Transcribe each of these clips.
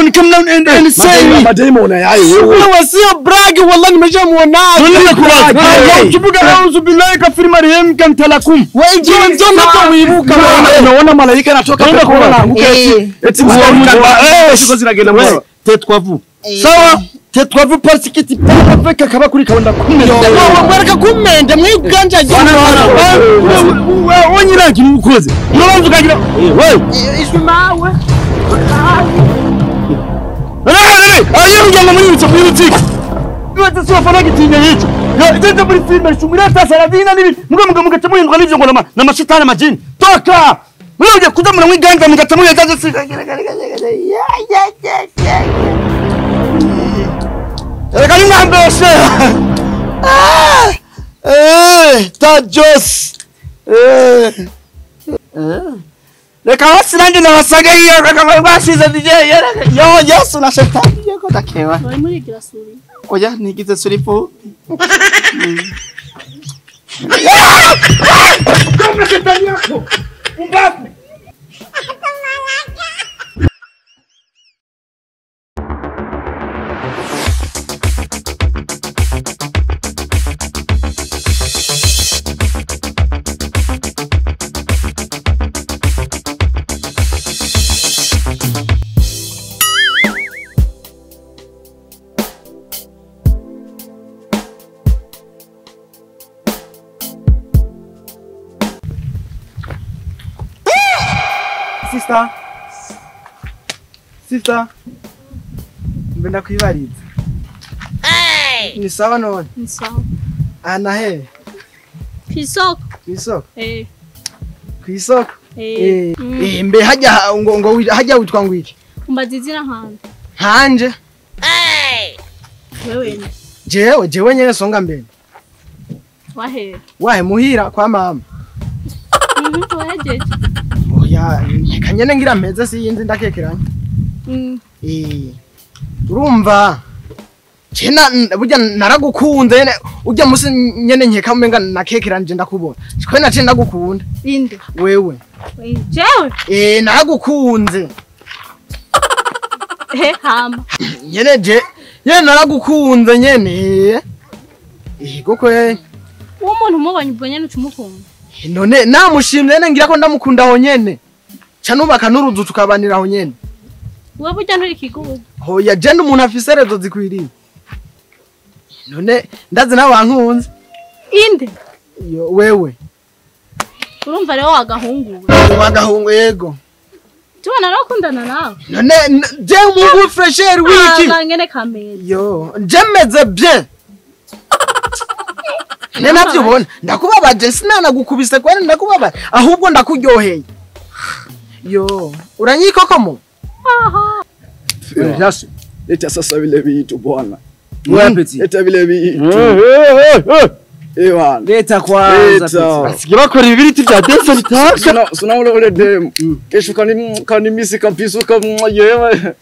down, come down and say me. Mademona yayo. Wewe sio brag wallahi nimeshamuona. Ukivuga auzu billahi kafir marham kam talakum. Wewe ndio mtu wibuka. Unaona malaika anatoka peponi anaanguka eti eti siko ziragenda mwa. Tais-toi-vous. Sawa? Tais-toi-vous parce que tu parles avec akaba kuri kaunda kumenda. Wewe baraka kumenda mwiganja jana. Wewe onyira kintu ukoze. Unabanza ukagira wewe. Ishwi mawe. Ayo ngamba muri ucho muri Iwe sio fana gitinya hicho. Yo itenze muri filme shumira tasa lavina nibi. Muga muga muga n'ivyo ngo na mashitani majini. Toka! Muje kuza mura mwiganja mugaca muyaza si. Reka nimwambeshe. Ah! Tajos. Reka hasi nanje nabasaga iyo reka basize DJ yo Yesu na shetani yego takewa. Wari muri gira suri. Oya nigize suri fu. Kama shetani yako. Mbavu. Sister. Sister. Mbenda kuibariza. Hey! Ni sawa none? Ni sawa. Ana he? Kwisoko. Kwisoko? Eh. Kwisoko? Eh. Eh, mbe hajya ngo ngo hajya witwa ngwiki? Umbaza izina hanje. Hanje? Hey! Wewe. Jewe, jewe nyene songa mbere. Wahe. Wahe muhira kwa mama. Mhm, wahejeje. Oya, kanyene ngira mpeze siyinzi ndakekeranye. Eh. Urumva? Cena burya naragukunze nyene urya musi nyene nkeka umenga nakekeranje ndakubona. Twe nace ndagukunda. Inde. Wewe. Jewe? Eh, naragukunze. Eh, hama. Nyene je, nyene naragukunze nyene. Eh, gokwe. Uwo muntu umubonye ubwo nyene ucumukunda. None namushimye nene ngira ko ndamukunda aho nyene. Ca nubaka n'uruzu tukabanira aho nyene. Wewe burya nturi kigugu. Hoya je n'umuntu afise rezo zikwiriye. None ndazi nawe wankunze. Inde. Yo wewe. Urumva rero wagahunguwe. Wagahungu yego. Tubona narakundana nawe. None je umugu fresher wiki. Ah ngene kameze. Yo je meze bien. Ne navyubona ndakubabaje sinanagukubise kwani ndakubabaje ahubwo ndakuryoheye. Yo uranyikokomo. Aha. Sasa leta sasa vile vitu bwana. Leta vile vitu. Eh bwana. Leta kwanza. Basigiye bakora ibibiriti bya dance bitaka. Sina ule ule dem. Kesho kani misi kabisa kama yewe.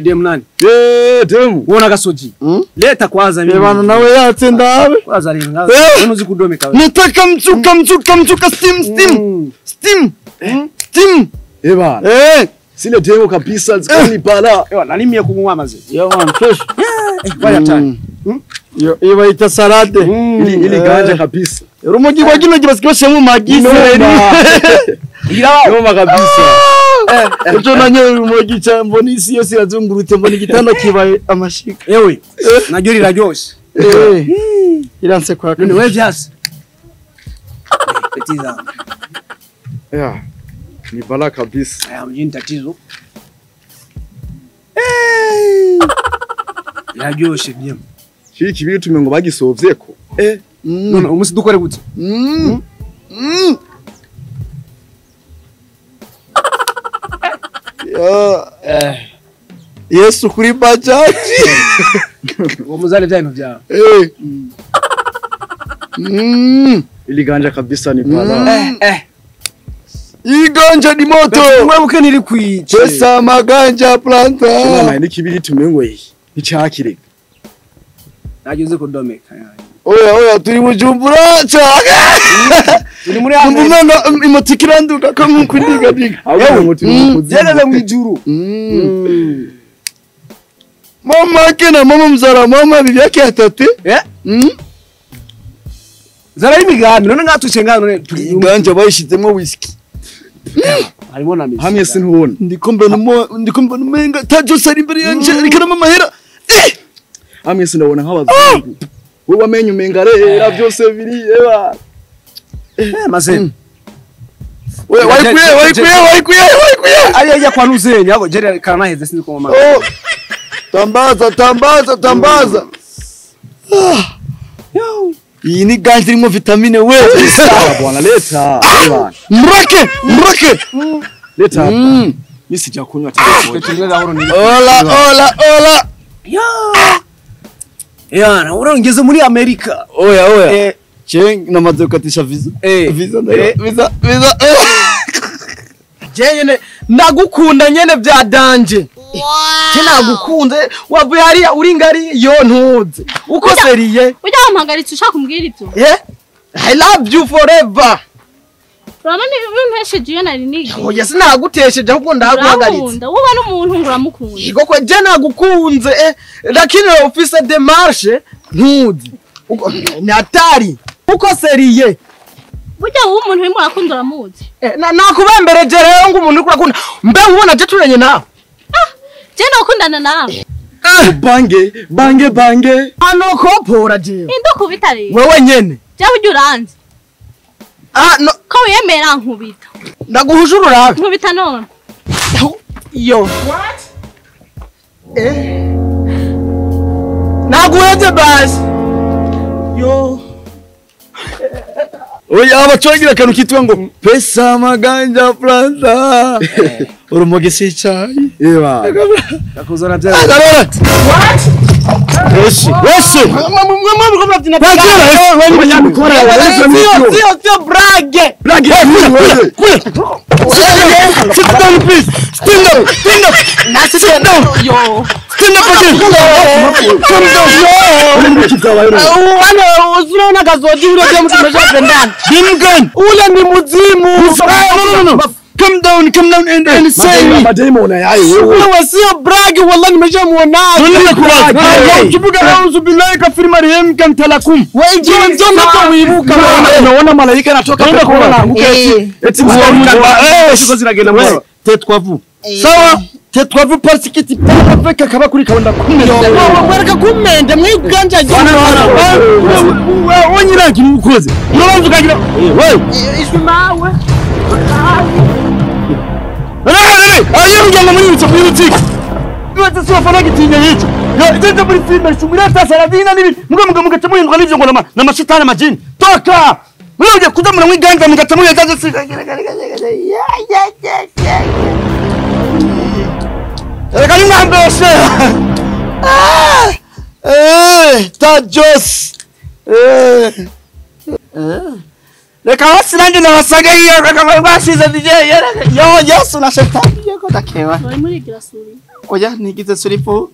Dem nani? Eh dem. Uona gasoji. Leta kwanza mimi. Eh bwana nawe yatse ndabe. Kwanza leo. Unuzi kudomeka wewe. Nataka mzuka mzuka mzuka steam steam. Steam. Steam. Eh bwana. Eh. Sile demo kabisa zikani bala. Ewa nani mie kunywa amazi. Yo man fresh. Waya tani. Yo iba ita salade. Ili ganja kabisa. Urumogi kwa kino kibasikiwe mu magi sereri. Noma kabisa. Ucho nanye urumogi cha mboni isi yose irazungurutse mboni igitanda kibaye amashika. Ewe naryo riraryoshe. Eh. Iranse kwa. None wewe vyase. Petiza. Yeah. Ni bala kabisa. Aya mjini tatizo. Eh. Iraryoshe bien. Kiri kibiri tumengo bagisovyeko. Eh. None umusi dukore gute? Yo. Yesu kuri bajaji. Uwo muzale vya bintu vyawe. Eh. Iliganja kabisa ni bala. Iganja ni moto. Mwebuke niri kwice. Pesa maganja planta. Mama ni kibiri tumengo iyi. Icakire. Nagize kudomeka. Oya oya turi Bujumbura cyane. Turi muri Amerika. Mbona imotika iranduka ko nkuko ndiga diga. Ahubwo ngo turi mu kuzimu. Byageze mu ijuru. Mama yake na mama mzara mama bibi yake atate. Eh? Zara imigambi none ngatuce ngano none turi Ganja bayishizemo whisky. harimo na misi. Hamwe sinubona. Ndiko mbona umenga Tajose ari imbere yanje ariko na mama hera. Eh! Hamwe sinabona nk'abazungu. Wewe wamenye umenga rera byose biri eba. Maze. Oya wayikuye. Ari ajya kwa Nuzenya ahubwo jere karanaheze sinzi ko mama. Oh. Tambaza. Iyi ni ganja irimo vitamine we. Sawa bwana leta. Eba. Mureke. Leta. Mimi sijakunywa tena. Tumwe gahoro ni. Ola. Yana urongeze muri Amerika. Oya. Eh Che namaze gukatisha visa. Eh. Visa ndayo. Visa. Je nyene ndagukunda nyene bya danje. Je nagukunze wavuye hariya uri ngari yo ntuze. Uko seriye? Ujya wampagaritse ushaka kumbwira ibyo. Yeah? I love you forever. Urabona untesheje iyo nari nigiye. Oya sinagutesheje ahubwo ndaguhagaritse. Urankunda wowe n'umuntu ngo uramukunda. Yego ko je nagukunze lakini ufise démarche ntuzi. Uko ni hatari. Uko seriye? Burya wowe umuntu urimo urakunda uramuzi. Nakubembereje rero ngo umuntu uriko urakunda. Mbe ubona je turanye nawe. Je nokundana nawe. Bange. Ano kopora jewe. Indukubita rero. Wewe nyene. Je burya uranzi. Ah no Ko wiyemera nkubita. ndaguhuje ururabe. Nkubita none. Yo. What? Naguheze basi. Yo. Oya abacongira akantu kitwa ngo pesa maganja planta. Urumogi si icyayi. Eba. Akuzana bya. What? Weshi. Sio brage. Brage. Sit down please. Stand up. Sit down. Yo. Stand up again. Come down. Wana unaona kazodi ule jamu tumeshapendana. Bimgan. Ule ni muzimu. No. Come down and say me. Mademona yayo wewe. Wewe sio brage wallahi nimeshamuona. Kibuga auzu billahi kafir marham kam talakum. Wewe ndio mtu wibuka. Unaona malaika anatoka peponi anaanguka eti eh ziragenda mu. Tais-toi-vous. Sawa? Tais-toi-vous parce que tu parles avec akaba kuri kabanda kumende. Wereka kumende mwiganja Wewe onyiragira ukoze. Urabanza ukagira wewe. Ishwi mawe. Ayo ujya muri utsa muri utiki. Iwe sio gitinya yico. Yo ije muri filme shumira tasaradina nibi. Muga muga muhindwa n'ivyo ngo na mashitani majini. Toka! Wewe uje kuza muri mwiganja mugaca muyaza Reka nimwambeshe. Tajos. Reka hasi nanjye nabasaga iyo reka basize DJ yo Yesu na shetani yego ndakewa. Wari murigira suri. Oya nigize suri po.